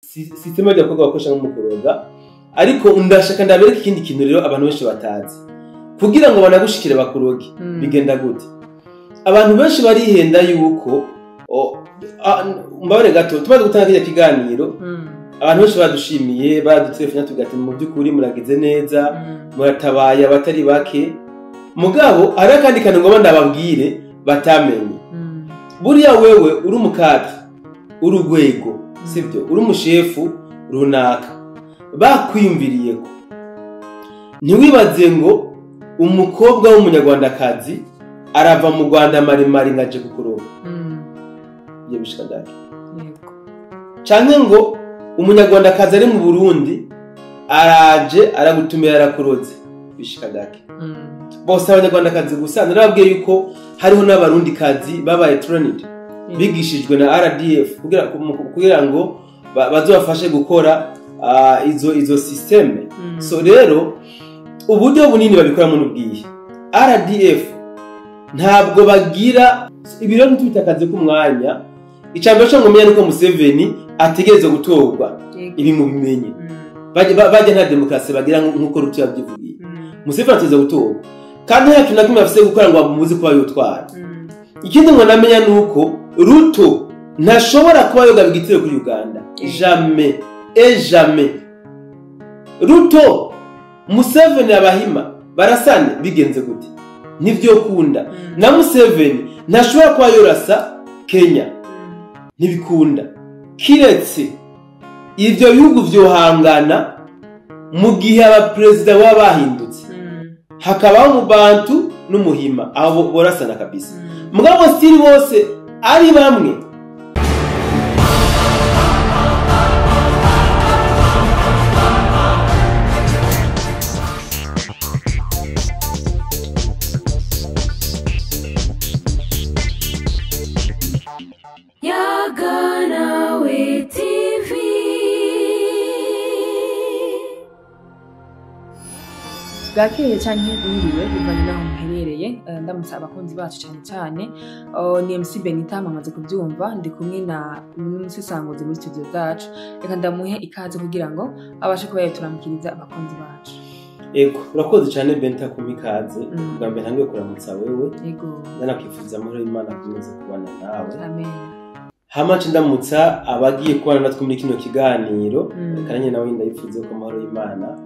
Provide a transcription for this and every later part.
Système y'abakobwa bakoresha nko mu kuroga. Ariko ndashaka ndabereka ikindi kintu rero abantu benshi batazi. Kugira ngo banagushikire bakuroge, bigenda gute? Abantu benshi barihenda yuko, mbabare gato, tumaze gutanga kirya kiganiro, abantu benshi badushimiye, baradutelefona, tuvuga ati: "Mu by'ukuri muragize neza, muratabaye abatari bake." Mugabo hari akandi kantu ngomba ndababwire batamenye. Buriya wewe uri umukadre, uri urwego, sibyo, uri umushefu runaka, bakwiyumviriye ko, ntiwibaze ngo umukobwa w'umunyarwandakazi arava mu Rwanda maremare ngo aje kukuroga. Ibyo bishika gake. Canke ngo umunyarwandakazi ari mu Burundi araje, aragutumira, arakuroze. Bishika gake. Bose abanyarwandakazi gusa, narababwiye yuko hariho n'abarundikazi babaye trained, bigishijwe na RDF kugira ngo bazobafashe gukora izo système. So rero uburyo bunini babikoramo n'ubwihe? RDF ntabwo bagira ibiro, ntitubitakaze k'umwanya. Icambere cyo ngomenya nuko Museveni ategerezwa gutorwa. Ibi mubimenye. Bajya nta demokarasi bagira nk'uko Ruto yabyivugiye. Museveni ategerezwa gutorwa, kandi nta kintu na kimwe bafise gukora ngo bamubuze kuba yotwara. Ikindi ngo namenya ni uko Ruto ntashobora kuba yogaba igitero kuri Uganda. Jamais et jamais. Ruto, Museveni, abahima barasane bigenze gute? Ntivyokunda. Na Museveni ntashobora kuba yorasa Kenya. Ntibikunda, kiretse ivyo bihugu vyohangana mu gihe abaperezida baba bahindutse, hakabaho umubantu n'umuhima, aho borasana kabisa. Mugabo still bose ari bamwe. Yaganawe TV. Bwakeye canke bwiriwe, bivanye n'aho muherereye. Ndamutse abakunzi bacu cyane cyane. Ni MC Benita, mwamaze kubyumva, ndi kumwe na n'umusesanguzi muri studio zacu. Reka ndamuhe ikaze kugira ngo abashe kuba yaturamukiriza abakunzi bacu. Ego, urakoze cyane Benta kumpa ikaze. Bwa mbere ntangiye kuramutsa wewe, ndanakwifuza amahoro y'Imana akomeze kubana nawe. Amen. Hama nce ndamutsa abagiye kubana natwe muri kino kiganiro. Kandi nawe ndayifuze ko amahoro y'Imana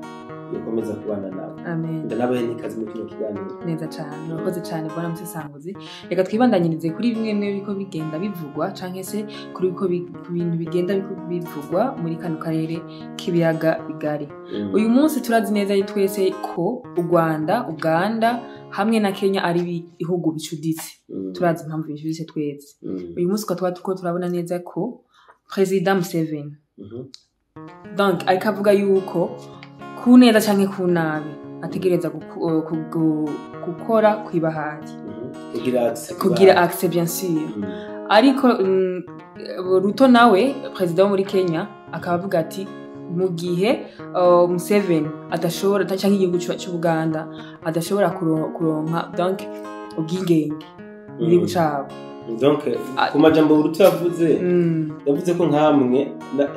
yakomeza kubana nawe. Amen. Ndanabahe n'ikaze muri kino kiganiro. Neza cyane, urakoze cyane bwana musesanguzi. Reka twibandanyirize kuri bimwe bimwe biriko bigenda bivugwa, canke se kuri ku bintu bigenda biriko bivugwa muri kano karere k'ibiyaga bigari. Uyu munsi turazi neza twese ko u Rwanda, Uganda hamwe na Kenya ari ibihugu bicuditse. Turazi impamvu bicuditse twese. Uyu munsi tukaba tuko turabona neza ko Perezida Museveni, donc, ariko avuga yuko ku neza canke ku nabi ategereza gukora kw'ibahari. Kugira accès. Kugira accès, bien sûr. Ariko Ruto nawe, perezida wo muri Kenya, akaba avuga ati mu gihe Museveni adashobora canke igihugu c'Ubuganda adashobora kuronka, donc, ubwigenge mu gihugu cabo. Donc ku majambo Ruto yavuze, yavuze ko nkamwe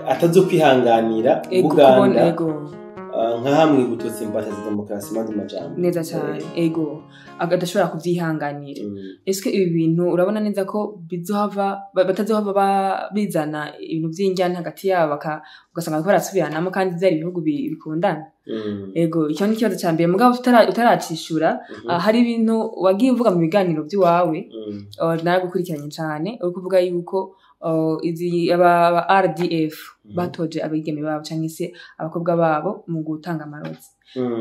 atazokwihanganira Ego, kubona Buganda ego nka hamwe gutotsa imbata za demokarasi, mandi majambo. Neza cyane, ego, adashobora kuvyihanganira. Eske ibi bintu urabona neza ko bizohava batazohava bizana ibintu vy'injyana hagati yabo, ugasanga bariko barasubiranamo kandi vyari ibihugu bikundana? Ego, icyo ni ikibazo ca mbere. Mugabo utaracishura, hari ibintu wagiye uvuga mu biganiro by'iwawe, naragukurikiranye cane, uri kuvuga yuko izi aba RDF batoje abigeme babo canke se abakobwa babo mu gutanga amarozi.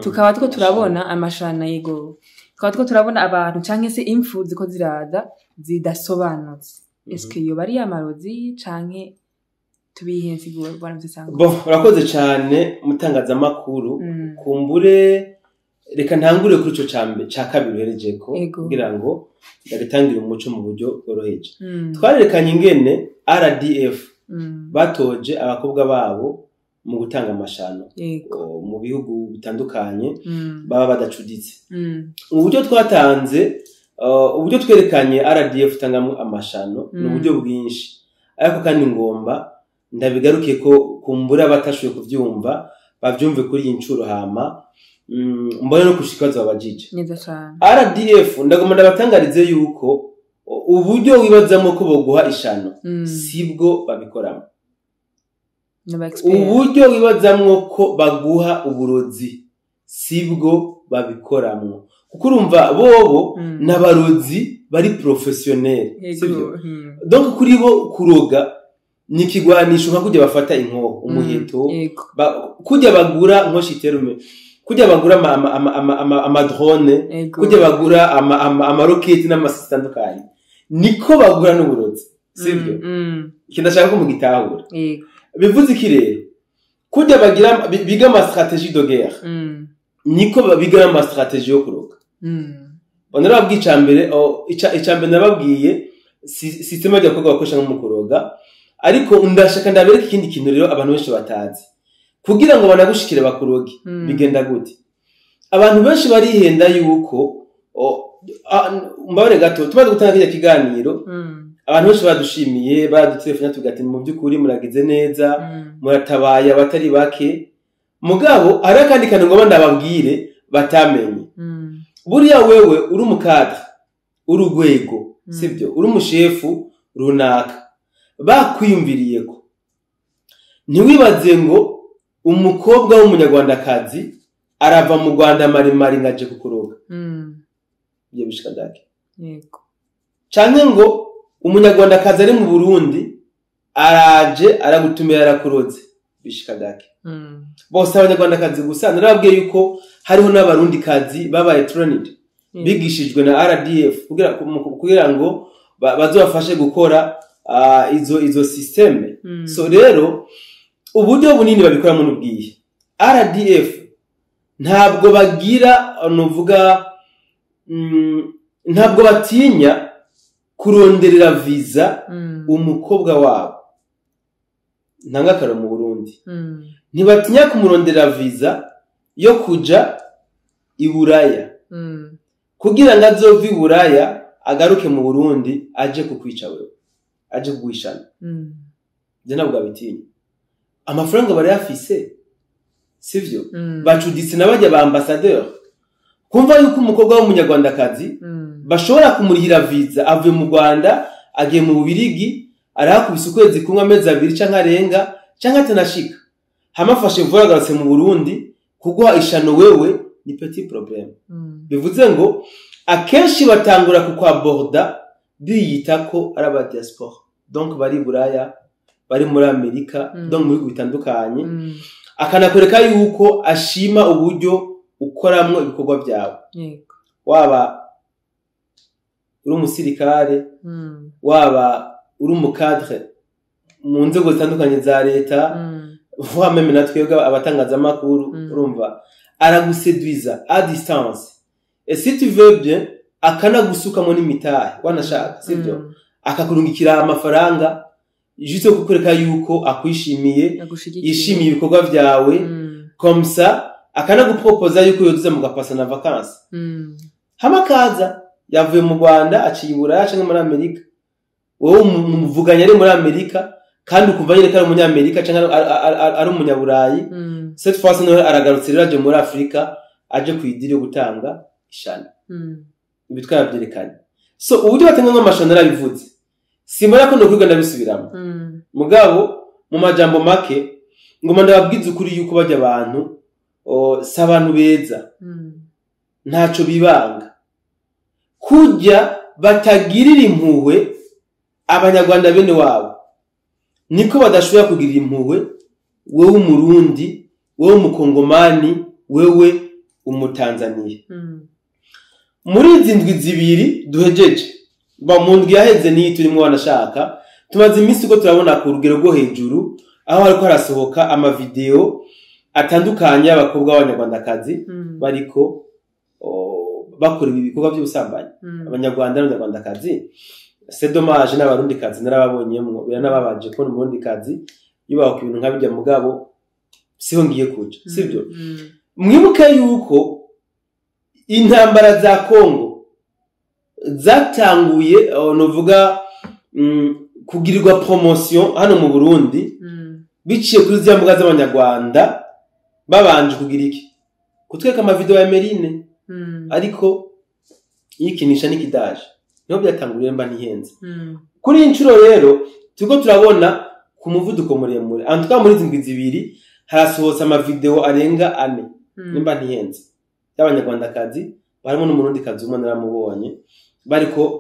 Tukaba two turabona amashana, yego, tukaba two turabona abantu canke se impfu ziko ziraza zidasobanutse. Eske yoba ari amarozi canke tubihe nsiguro, bwana Musesango? Bon, urakoze cyane mutangazamakuru. Kumbure reka ntangure kuri ico ca kabiri uherejeko, kugira ngo ndagitangire umuco mu buryo bworoheje. Twarerekanye ingene RDF batoje abakobwa babo mu gutanga amashano mu bihugu bitandukanye baba badacuditse. Uburyo twatanze, uburyo twerekanye RDF itangamo amashano, ni uburyo bwinshi, ariko kandi ngomba ndabigaruke ko Kumbura batashoboye kuvyumva bavyumve kuri iyi ncuro, hama mbone no kushika ibibazo babajije. Neza cane. RDF, ndagomba ndabatangarize yuko uburyo wibazamo ko boguha ishano sibwo babikoramo. N'aba expert. Uburyo wibazamwo ko baguha uburozi sibwo babikoramwo, kuko urumva bobo n'abarozi bari professionnel, sibyo? Donc kuri bo kuroga ni ikigwanisho, nka kujya bafata inkoho, umuheto, kujya bagura nkoshiterume, kujya bagura ama drone, kujya bagura amaroketi n'amasisi atandukanye, niko bagura n'uburozi, sibyo? Iki ndashaka ko mugitahura. Bivuze iki rero? Kujya bagira biga ama stratégie de guerre, niko biga ama stratégie yo kuroga. Narababwiye icambere, icambere nababwiye système y'abakobwa bakoresha nko mu kuroga, ariko ndashaka ndabereka ikindi kintu rero abantu benshi batazi. Kugira ngo banagushikire bakuroge, bigenda gute? Abantu benshi barihenda yuko mbabare gato, tumaze gutanga kirya kiganiro, abantu benshi badushimiye, baradutelefona tuvuga ati: "Mu by'ukuri muragize neza, muratabaye abatari bake." Mugabo hari akandi kantu ngomba ndababwire batamenye. Buriya wewe uri umukadre, uri urwego, sibyo, uri umushefu runaka, bakwiyumviriye ko, ntiwibaze ngo umukobwa w'umunyarwandakazi arava mu Rwanda maremare ngo aje kukuroga. Ibyo bishika gake. Canke ngo umunyarwandakazi ari mu Burundi araje, aragutumira, arakuroze. Bishika gake. Bose abanyarwandakazi gusa, narababwiye yuko hariho n'abarundikazi babaye trained, bigishijwe na RDF kugira ngo bazobafashe gukora izo système. So rero uburyo bunini babikoramo n'ubwiye RDF ntabwo bagira, nuvuga ntabwo batinya kuronderera visa umukobwa wabo. Ntanga akaro mu Burundi, ntibatinya kumuronderera visa yo kuja i Buraya kugira ngo azove i Buraya agaruke mu Burundi aje kukwica wewe, aje kuguhishana. Ibyo ntabwo babitinya, amafaranga barayafise, sivyo? Bacuditse na bajya ba ambassadeur, kumva yuko umukobwa w'umunyarwandakazi bashobora kumurihira visa, avuye mu Rwanda agiye mu Bubirigi, arahakubise ukwezi kumwe, amezi 2 canke arenga canke atanashika, hama afashe vuba agarutse mu Burundi kuguha ishano wewe, ni petit problème. Bivuze ngo akenshi batangura kukwaborda biyita ko ari aba diaspora, donc bari i Buraya, bari muri Amerika, donc mu bihugu bitandukanye, akanakwereka yuko ashima uburyo ukoramwo ibikorwa byawe, waba uri umusirikare, waba uri umukadre mu nzego zitandukanye za leta, wa même na twebwe abatangazamakuru. Urumva aragusedwiza à distance, et si tu veux bien akanagusukamo n'imitahe wanashaka, sibyo? Akakurungikira amafaranga juste kukwereka yuko akwishimiye, Agushigikiye. yishimiye ibikorwa byawe. Comme ça akanagupropoza yuko yoduza mugapasa na vacances, hama akaza yavuye mu Rwanda, aciye i Buraya canke muri Amerika, wowe muvuganye ari muri Amerika, kandi ukumva nyine ko ari umunyamerika canke ari umunyaburayi. Cette fois noneho aragarutse rero, aje muri Afurika, aje ku idiri yo gutanga ishano. Ibi twarabyerekanye. So uburyo batanga amashano narabivuze, simbona ko nokwiga ndabisubiramo. Mugabo mu majambo make ngoma ndababwiza ukuri yuko bajya abantu si abantu beza. Ntaco bibanga kurya batagirira impuhwe abanyarwanda bene wabo, niko badashobora kugirira impuhwe wewe umurundi, wewe umukongomani, wewe umutanzaniya. Muri izi ndwi 2 duhejeje ba, mu ndwi yaheze n'iyi turimo, wanashaka tumaze iminsi ko turabona ku rugero rwo hejuru aho hariko harasohoka amavideo atandukanye y'abakobwa b'abanyarwandakazi bariko bakora ibi bikorwa by'ubusambanyi. Abanyarwanda n'abanyarwandakazi, c'est dommage, n'abarundikazi narababonyemwo, biranababaje kubona umurundikazi yubahuka ibintu nka bijya, mugabo siho ngiye kuja, sibyo? Mwibuke yuko intambara za Kongo zatanguye, novuga kugirirwa promotion hano mu Burundi. Biciye kuri ziriya mbuga z'abanyarwanda, babanje kugira iki? Kutwereka amavideo ya Merine. Ariko yikinisha n'ikidaje. Niho byatanguriye mba ntihenze. Kuri iyi nshuro rero turiko turabona ku muvuduko muremure. En tout cas muri zindwi zibiri harasohotse amavideo arenga 4. Nimba ntihenze. Y'abanyarwandakazi barimo n'umurundikazi umwe naramubonye bariko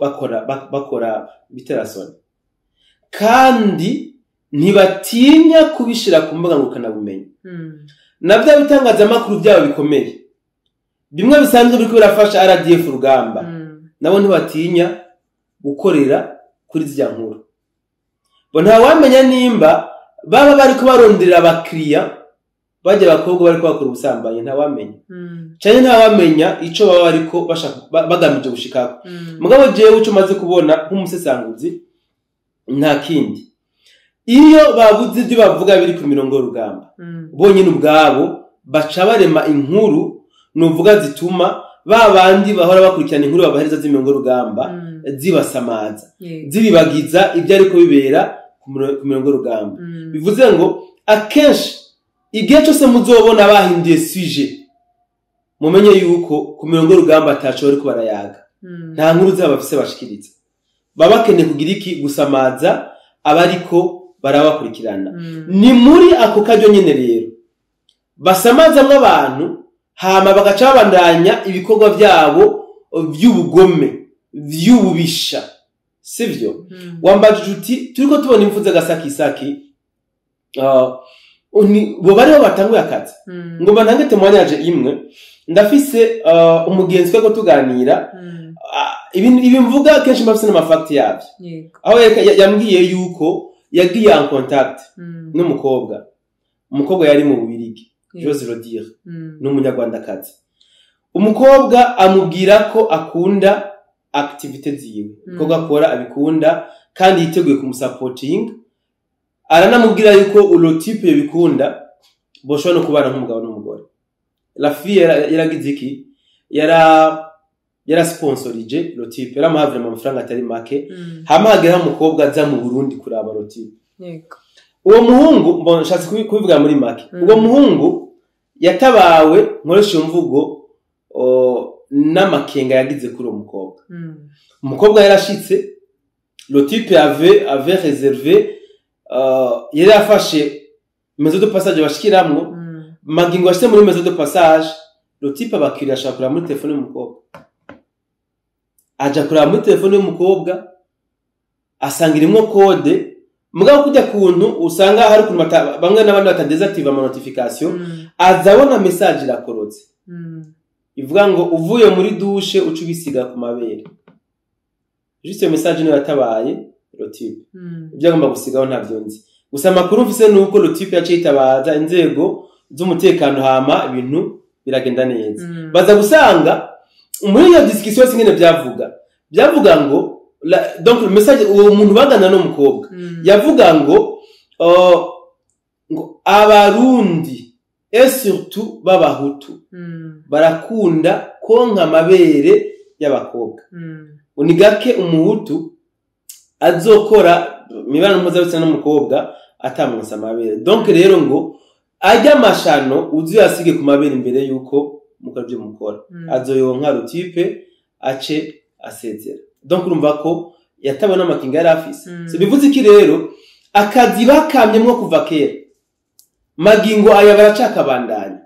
bakora biterasoni. Kandi ntibatinya kubishira ku mbuga ngurukanabumenyi. Na bya bitangazamakuru byabo bikomeye bimwe bisanzwe biriko birafasha RDF urugamba, nabo ntibatinya gukorera kuri ziriya nkuru. Bo ntawamenya nimba baba bariko baronderera abakiriya bajya abakobwa bariko bakora ubusambanyi, ntawamenya. Canke ntawamenya ico baba bariko bagamije gushikako. Mugabo jewe ico maze kubona nk'umusesanguzi nta kindi, iyo babuze ibyo bavuga biri ku mirongo y'urugamba, bonyine ubwabo baca barema inkuru nuvuga zituma ba bandi bahora bakurikirana inkuru babahereza z'imirongo y'urugamba zibasamaza, zibibagiza ibyo ariko bibera ku mirongo y'urugamba. Bivuze ngo akenshi igihe cyose muzobona bahinduye sujet, mumenye yuko ku mirongo y'urugamba ataco bariko barayaga, nta nkuru zabo bafise bashikiriza. Baba bakeneye kugira iki? Gusamaza abariko barabakurikirana. Ni muri ako karyo nyene rero basamazamwo abantu, hama bagaca babandanya ibikorwa vyabo vy'ubugome, vy'ububisha, sivyo? Wambajije uti turiko tubona impfu z'agasakisaki, bo bariho batanguye akazi. Ngomba ntange témoignage imwe. Ndafise umugenzi tweko tuganira, ibi mvuga kenshi mbafise n'amafacts yavyo, aho yambwiye yuko yagiye en contact n'umukobwa. Umukobwa yari mu Bubirigi, j'ose le dire, n'umunyarwandakazi. Umukobwa amubwira ko akunda activité ziwe, ibikorwa akora abikunda kandi yiteguye kumusapotinga. Aranamubwira yuko le type yabikunda, boshobora no kubana nk'umugabo n'umugore. La fille yaragize iki? Yarasponsorije le type, yaramuha vraiment amafaranga atari make. Hama hagera umukobwa aza mu Burundi kuraba le type. Uwo muhungu, mbona nshatse kubivuga muri make, uwo muhungu yatabawe, nkoresha iyo mvugo, n'amakenga yagize kuri uwo mukobwa. Umukobwa yarashitse, le type avait réservé, yari yafashe maison de passage bashikiramwo. Magingo ashitse muri maison de passage, le type abakiriya ashaka kureba muri telefone y'umukobwa. Aja kureba muri telefone y'umukobwa, asanga irimwo code. Mugabo kujya kuntu usanga hari ukuntu bamwe n'abandi batadésactive ama notification, aza abona message irakorotse ivuga ngo uvuye muri douche uca ubisiga ku mabere. Juste iyo message niyo yatabaye le type. Ibyo agomba gusigaho ntavyo nzi, gusa amakuru mfise nuko le type yaciye yitabaza inzego z'umutekano, hama ibintu biragenda neza. Baza gusanga muri iyo discussion yose ingene byavuga ngo donc le message uwo muntu bagana n'umukobwa yavuga ngo ngo abarundi et surtout b'abahutu barakunda konka amabere y'abakobwa. Ni gake umuhutu azokora imibonano mpuzabitsina n'umukobwa atamwonsa amabere. Donc rero ngo ajya amashano uzi yasige ku mabere imbere yuko mukora ibyo mukora, azoyonka le type ace asezera. Donc urumva ko yatabona amakinga yari afise. So bivuze iki rero? Akazi bakamyemwo kuva kera, magingo aya baracakabandanya.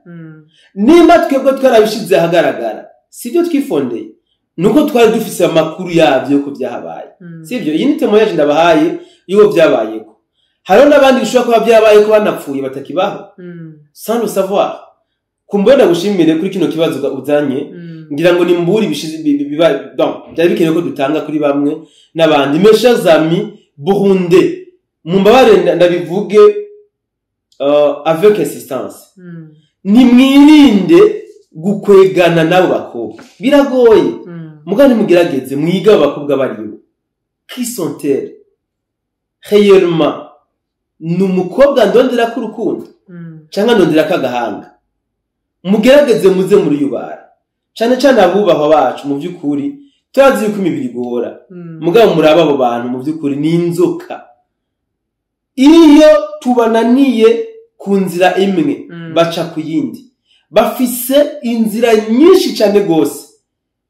Nimba twebwe twarabishize ahagaragara, sibyo twifondeye, nuko twari dufise amakuru yavyo yuko byahabaye. Sibyo? Iyi ni témoignage ndabahaye yuko byabayeko. Hariho n'abandi bishobora kuba byabaye ko banapfuye batakibaho, sans le savoir. Kumbura ndagushimire kuri kino kibazo uzanye. Ngira ngo ni mburi bishize biba, donc byari bikenewe ko dutanga kuri bamwe n'abandi. Mes chers amis burundais, mumbabare ndabivuge avec insistance, nimwirinde gukwegana n'abo bakobwa. Biragoye, mugani mugerageze mwige abo bakobwa baribo. Qui sont-elles réellement? Ni umukobwa ndondera ko urukundo cyangwa ndondera ko agahanga? Mugerageze muze muri yubara, cyane cyane abubahwa bacu. Mu by'ukuri turazi yuko imibiri igora, mugabo muraba abo bantu mu by'ukuri ni inzoka. Iyo tubananiye ku nzira imwe, baca ku yindi. Bafise inzira nyinshi cyane gose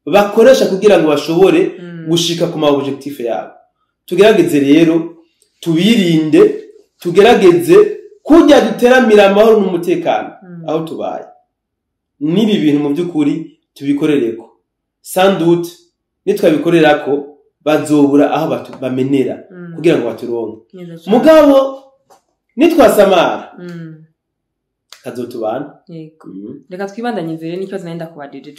bakoresha kugira ngo bashobore gushika ku ma objectif yabo. Tugerageze rero tubirinde, tugerageze kujya duteramira amahoro n'umutekano aho tubaye. N'ibi bintu mu by'ukuri tubikorereko, sans doute nitwabikorerako bazobura aho bamenera kugira ngo baturonke. Neza cane. Mugabo nitwasamara, kazotubana. Yego. Reka twibandanyirize rero n'ikibazo nari ndakubajije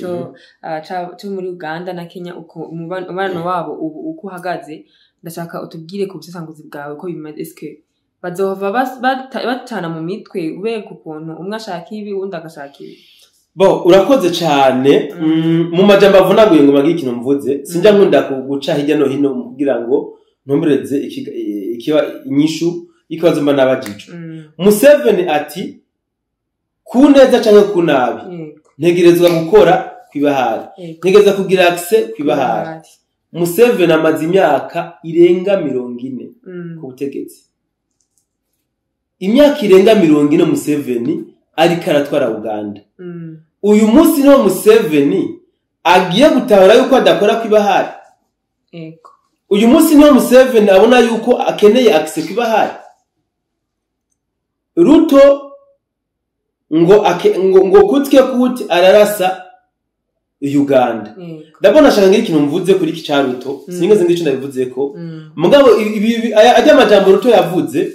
co muri Uganda na Kenya, uko umubano wabo ubu uko uhagaze. Ndashaka utubwire ku busesanguzi bwawe ko bimeze. Eske bazohava batana mu mitwe kubera ukuntu umwe ashaka ibi, uwundi agashaka ibi? Bo, urakoze cyane. Mu majambo avunaguye ngo magire ikintu mvuze, sinjya nkunda guca hirya no hino kugira ngo ntumbereze ikiba inyishu y'ikibazo mba nabajijwe. Museveni ati ku neza canke ku nabi, ntegerezwa gukora kw'ibahari, ntegerezwa kugira accès kw'ibahari. Museveni amaze imyaka irenga 40 ku butegetsi. Imyaka irenga 40 Museveni ariko aratwara Uganda. Uyu munsi niho Museveni agiye gutahura yuko adakora kw'ibahari. Uyu munsi niho Museveni abona yuko akeneye accès kw'ibahari. Ruto ngo kutwe kuti ararasa Uganda. Ndabona ashaka ngira ikintu mvuze kuri iki ca Ruto. Sinigeze ngira ico ndabivuzeko. Mugabo ajya amajambo Ruto yavuze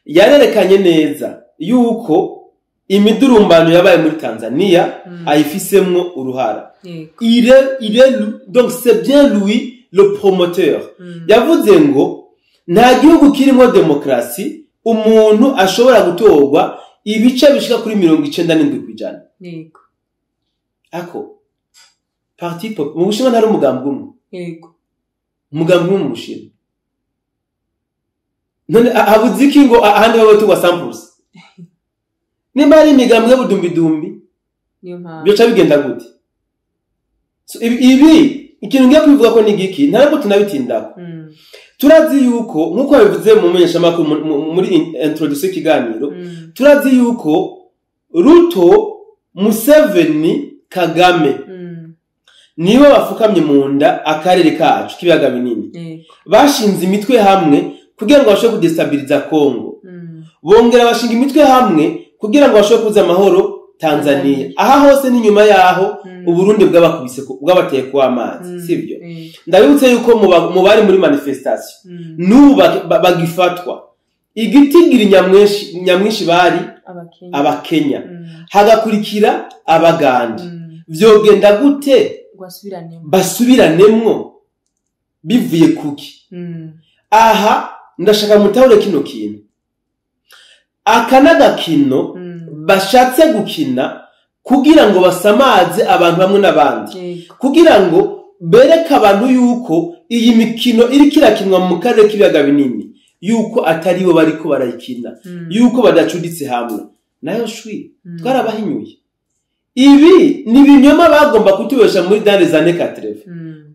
yarerekanye neza yuko imidurumbano yabaye muri Tanzania ayifisemwo uruhara. Il est donc c'est bien lui le promoteur. Yavuze ngo nta gihugu kirimo demokarasi umuntu ashobora gutorwa ibice bishika kuri 97%. Ako parti pop mu Bushinwa ntari umugambi umwe? Umugambi umwe mu Bushinwa. None habuze iki ngo ahandi babe tugwa samples? Nimba ari imigambi y'ubudumbidumbi, Niyo mpamvu. byoca bigenda gute? So, ibi ikintu ngiye kubivuga ko ni giki, ntabwo tunabitindako. Turazi yuko, nk'uko babivuze mu menyeshamakuru muri introduction y'ikiganiro, turazi yuko Ruto, Museveni, Kagame nibo bafukamye mu nda akarere kacu k'ibiyaga binini. Bashinze imitwe hamwe kugira ngo bashobore kudestabiliza Congo. Bongera bashinga imitwe hamwe kugira ngo bashobore kuza amahoro Tanzania. Aha hose ni nyuma yaho Uburundi bwabakubise bwabateye kuba amazi, sivyo? Ndabibutse yuko mu bari muri manifestation n'ubu bagifatwa, igitigiri nyamwinshi bari Abakenya. Abakenya, hagakurikira Abagande. Vyogenda gute Basubiranemo. basubiраnemwo bivuye kuki? Aha ndashaka mutahure kino kintu. Aka n'agakino bashatse gukina kugira ngo basamaze abantu bamwe n'abandi, kugira ngo bereke abantu yuko iyi mikino iriko irakinwa mu karere k'ibiyaga binini, yuko atari bo bariko barayikina, yuko badacuditse hamwe nayo shwi. Twarabahinyuye. Ibi ni ibinyoma bagomba kutubesha muri dans les années 80.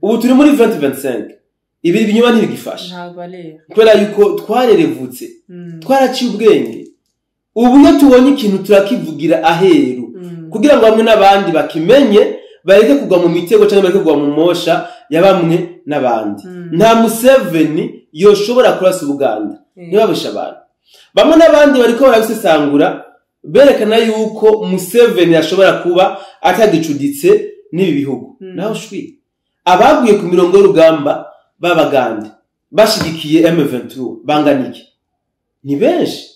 Ubu turi muri 2025, ibi binyoma ntibigifasha, Nta valeur. kubera yuko twarerevutse, twaraciye ubwenge. Ubu iyo tubonye ikintu turakivugira aheru kugira ngo bamwe n'abandi bakimenye, bareke kugwa mu mitego cyangwa bareke kugwa mu mosha ya bamwe n'abandi. Nta Museveni yoshobora kurasa Ubuganda. Ntibabeshe abantu. Bamwe n'abandi bariko barabisesangura, berekana yuko Museveni ashobora kuba atagicuditse n'ibi bihugu. Naho shwi, abaguye ku mirongo y'urugamba b'Abagande bashigikiye M23 bangana iki? Ni benshi.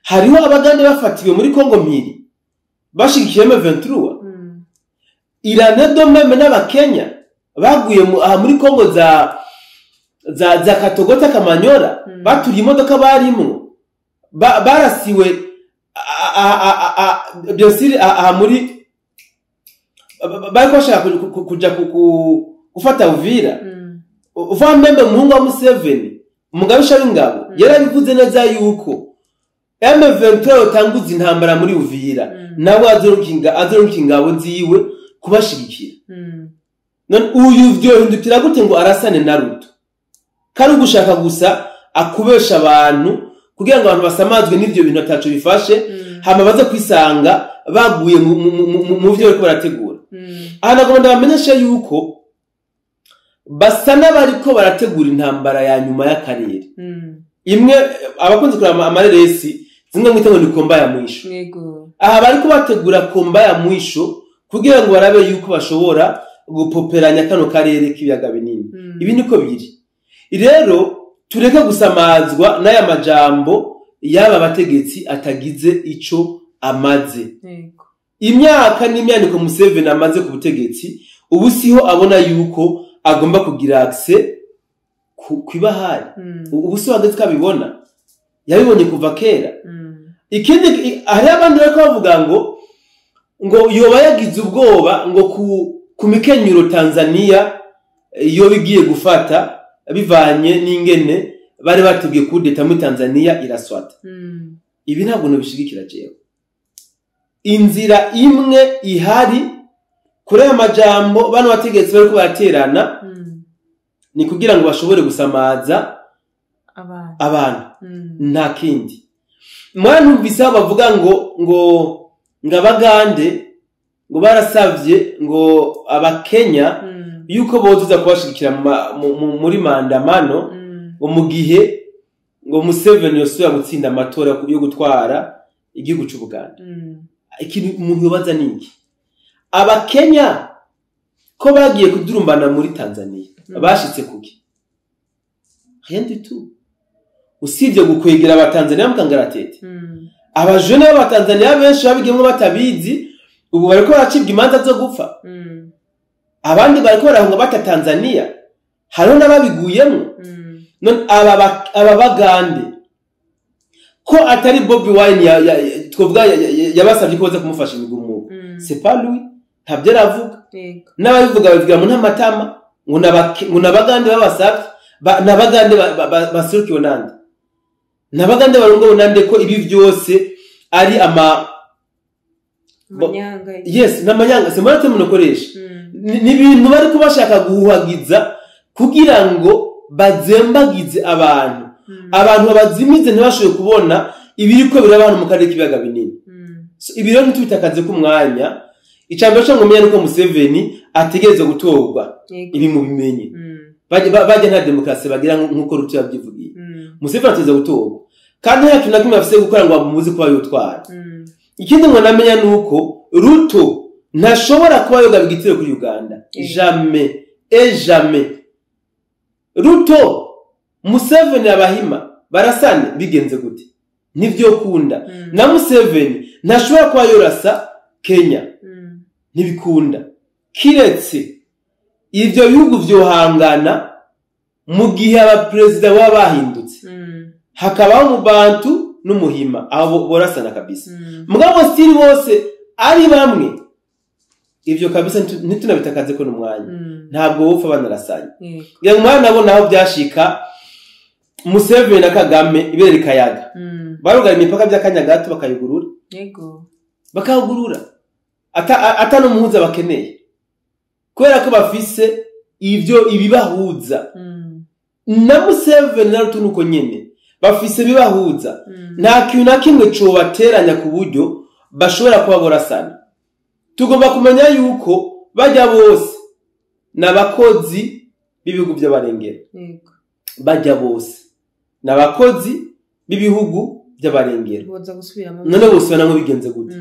Hariho Abagande bafatiwe muri Kongo mpiri bashigikiye M23. Irane do même n'Abakenya baguye aha muri Kongo za Katogota, Kamanyora, baturiye imodoka barimwo, barasiwe bien sûr aha muri bariko bashaka kuja gufata Uvira. Uva même umuhungu wa Museveni, umugabisha w'ingabo, yarabivuze neza yuko M23 yotanguza intambara muri Uvira, nawe azoruka ingabo ziwe kubashigikira. None uyu vyohindukira gute ngo arasane na Ruto? Kari ugushaka gusa akubesha abantu kugira ngo abantu basamazwe n'ivyo bintu ataco bifashe, hama baze kwisanga baguye mu vyo bariko barategura. Aha nagomba ndabamenyesha yuko basa n'abariko barategura intambara ya nyuma y'akarere. Imwe abakunze kuraba amareresi zimwe mwita ngo ni combat ya mwisho. Aha bariko bategura combat ya mwisho kugira ngo barabe yuko bashobora gupoperanya kano karere k'ibiyaga binini. Ibi niko biri. Rero tureke gusamazwa n'aya majambo y'aba bategetsi atagize ico amaze. Imyaka n'imyaniko Museveni amaze ku butegetsi, ubu siho abona yuko agomba kugira accès kw'ibahari. Ubu siho ageze kabibona, yabibonye kuva kera. Ikindi hari abandi bariko bavuga ngo yoba yagize ubwoba ngo ku mikenyuro Tanzania yoba igiye gufata bivanye n'ingene bari bateguye kudeta muri Tanzania iraswata. Ibi ntabwo nobishigikira jewe. Inzira imwe ihari kuri aya majambo bano bategetsi bariko baraterana ni kugira ngo bashobore gusamaza abantu, nta kindi. Mwanumvise aho bavuga ngo ngabagande ngo barasavye ngo abakenya yuko bozuza kubashigikira muri maandamano ngo mu gihe ngo Museveni yosubira gutsinda amatora yo gutwara igihugu c'u Buganda. Ikintu umuntu yobaza ni iki? Abakenya ko bagiye kudurumbana muri Tanzania bashitse kuki? Rien du tout. Usibye gukwegera abatanzania mukangaratete. Abajene b'abatanzania benshi babigiyemwo batabizi, ubu bariko baracibwa imanza zo gupfa. Abandi bariko barahunga bata Tanzania, hariho n'ababiguyemwo. None aba bagande ko atari Bobi Wine twovuga yabasabye ko baza kumufasha imigumuko. C'est pas lui, ntabyo aravuga. N'ababivuga babivuga mu ntamatama ngo nabagande babasabye, nabagande basurukiwe nande, nabagande barungo nande, ko ibi byose ari ama manyanga. Yes, namanyanga c'est moi munokoresha. Ni ibintu bari kubashaka guhuhagiza kugira ngo bazembagize abantu. Abantu babazimize ntibashoboye kubona ibiriko biraba mu karere k'ibiyaga binini. So, ibi rero ntitubitakaze ku mwanya. Icambere cyo ngomenya nuko Museveni ategerezwa gutorwa. Ibi mubimenye. Bajya nta demokrasi bagira nkuko Ruto yabyivugiye. Museveni ategerezwa gutorwa. Kandi nta kintu na kimwe afise gukora ngo amubuze kuba yotwara. Ikindi ngo namenya nuko Ruto ntashobora kuba yogaba igitero kuri Uganda. Jamais et jamais. Ruto Museveni abahima barasane bigenze gute? Nivyo kunda. Na Museveni ntashobora kuba yorasa Kenya. Ntibikunda. Kiretse ivyo bihugu vyohangana mu gihe abaperezida baba bahindutse. Hakabaho umubantu n'umuhima abo borasana kabisa. Mugabo stili bose ari bamwe. Ivyo kabisa ntitunabitakaze ko n'umwanya. Ntabwo bopfa banarasanye. Ngira umwana nabo naho byashika Museveni na Kagame ibere rikayaga. Barugara imipaka by'akanya gato bakayugurura. Yego. Bakayugurura. Ata no muhuza bakeneye. Kubera ko bafise ivyo ibibahuza. Na Museveni na Ruto nuko nyene bafise ibibahuza. Nta kintu na kimwe cobateranya ku buryo bashobora kuba borasana. Tugomba kumenya yuko bajya bose n'abakozi b'ibihugu by'abarengera. Yego. Bajya bose n'abakozi b'ibihugu by'abarengera. Boza gusubiramo. None bose banamwe bigenze gute?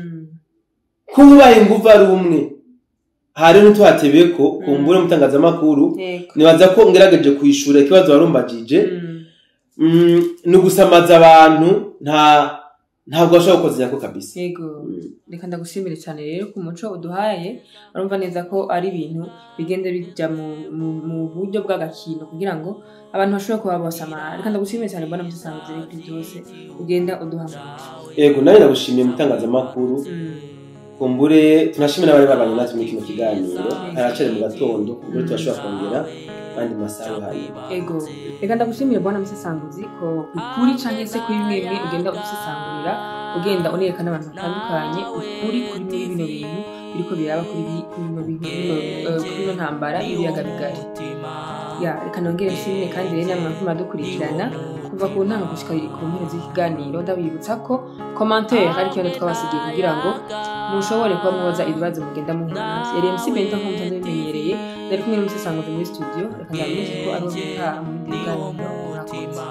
Kuba inguva ari umwe. Hari n'utwatebeko kumbure mutangazamakuru nibaza ko ngerageje kwishura ikibazo warumbajije. Ni gusamaza abantu ntabwo bashobora gukozanya ko kabisa. Yego. Reka ndagushimire cyane rero ku muco uduhaye. Urumva neza ko ari ibintu bigenda bijya mu buryo bw'agakino kugira ngo abantu bashobore kuba bosamara. Reka ndagushimire cyane mbona musanze kuri byose ugenda uduha umuco. Yego, nawe ndagushimiye mutangazamakuru. Kumbure tunashimira abari babanye natwe muri kino kiganiro. Haracari mu gatondo kumbure turashobora kongera andi masaha hari. Ego. Reka ndagushimire bwana Musesanguzi ko kuri canke se kuri bimwe ugenda udusesangurira, ugenda unerekana abantu batandukanye ukuri kuri muri bino bintu biriko biraba kuri bino bintu kuri no ntambara ibiyaga bigari. Ya, reka nongere nshimire kandi rero namwe mwadukurikirana Kuva ku ntango gushika ku mpera z'ikiganiro, ndabibutsa ko commentaire ari ikintu twabasigiye kugira ngo mushobore kuba mubaza ibibazo mugenda muhura navyo. Yari MC Benita, nk'uko musanzwe bimenyereye, nari kumwe n'umusesanguzi muri studio. Reka ndabamenyeshe ko ari uwo gutaha mu bindi biganiro. Murakoze.